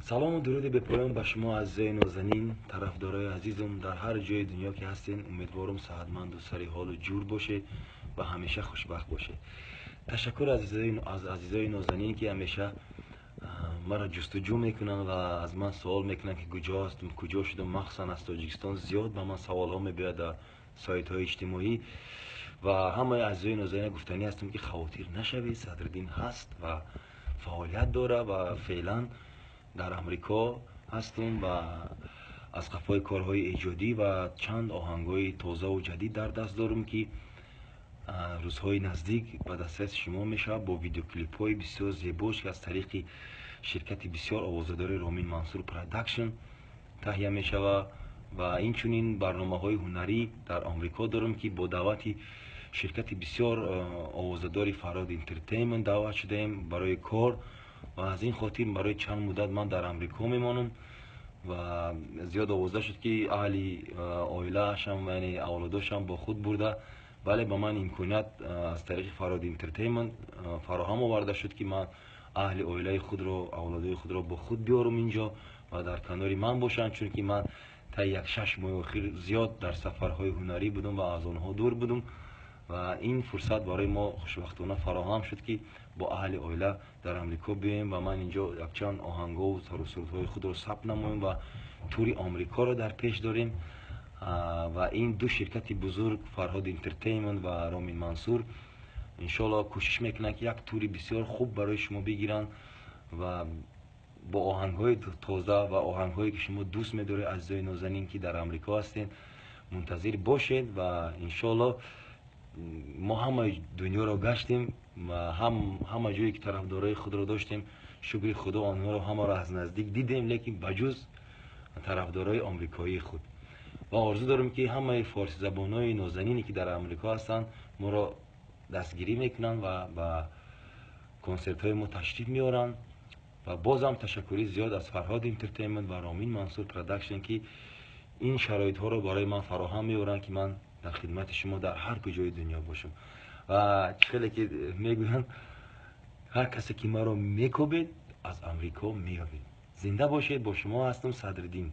Салому дуруди бепоён ба шумо, азизои нозанин, тарафдорои азизам дар ҳар ҷои дунё ки ҳастен. Умедворам, саҳатманду сари ҳолу ҷур бошед ва ҳамеша хушбахт бошед. Ташаккур аз азизои нозанин, ки ҳамеша маро ҷустуҷӯ мекунанд ва аз ман суол мекунанд, ки куҷо ҳастам, куҷо шудам. Махсусан аз Тоҷикистон зиёд ба ман саволҳо мебиёяд дар сайтҳои иҷтимоӣ. Ва ҳамаи азизои нозанин гуфтанӣ ҳастам, ки хавотир нашавед, Садриддин ҳаст ва фаъолият дорад ва феълан дар Амрико ҳастам ва аз қафои корҳои эҷодӣ ва чанд оҳангҳои тозаву ҷадид дар даст дорам, ки рӯзҳои наздик ба дастраси шумо мешавад бо видеоклипҳои бисёр зебош, ки аз тариқи ширкати бисёр овозадори Ромин Мансур Продакшн таҳия мешавад. Ва инчунин барномаҳои ҳунарӣ дар Амрико дорам, ки бо даъвати ширкати бисёр овозадори Фарҳод Интертейнмент даъват шудаем барои кор. Ва аз ин хотир барои чанд муддат ман дар Амрико мемонам. Ва зиёд овоза шуд, ки аҳли оилаашам, яъне авлодошам бо худ бурда, вале ба ман имконият аз тариқи Фарҳод Интертейнмент фароҳам оварда шуд, ки ман аҳли оилаи худро, авлодои худро бо худ биёрам инҷо ва дар канори ман бошанд, чунки ман таи як 6 моҳи охир зиёд дар сафарҳои ҳунарӣ будам ва аз онҳо дур будам. Ва ин фурсат барои мо хушбахтона фароҳам шуд, ки бо аҳли оила дар Амрико биёем ва ман инҷо якчанд оҳангҳову сарусурудҳои худро сабт намоем ва тури Амрикоро дар пеш дорем. Ва ин ду ширкати бузург, Фарҳод Интертейнмент ва Ромин Мансур, иншоалло кӯшиш мекунанд, ки як тури бисёр хуб барои шумо бигиранд ва бо оҳангҳои тоза ва оҳангҳое, ки шумо дӯст медоред. Азизои нозанин, ки дар Амрико ҳастед, мунтазир бошед. Ва иншоалло мо ҳамаи дунёро гаштем ва ҳама ҷое ки тарафдорои худро доштем, шукри Худо, онҳоро ҳамаро аз наздик дидем, лекин ба ҷуз тарафдорои амрикоии худ. Ва орзу дорем, ки ҳамаи форсизабонҳои нозанине, ки дар Амрико ҳастанд, моро дастгирӣ мекунанд ва ба консертҳои мо ташриф меоранд. Ва бозам ташаккури зиёд аз Фарҳод Интертейнмент ва Ромин Мансур Продакшн, ки ин шароитҳоро барои ман фароҳам меоранд, ки ман дар хидмати шумо дар ҳар куҷои дунё бошам. Ва чӣ хеле ки мегӯянд, ҳар касе ки маро мекобед, аз Амрико меёбед. Зинда бошед, бо шумо ҳастам, Садриддин.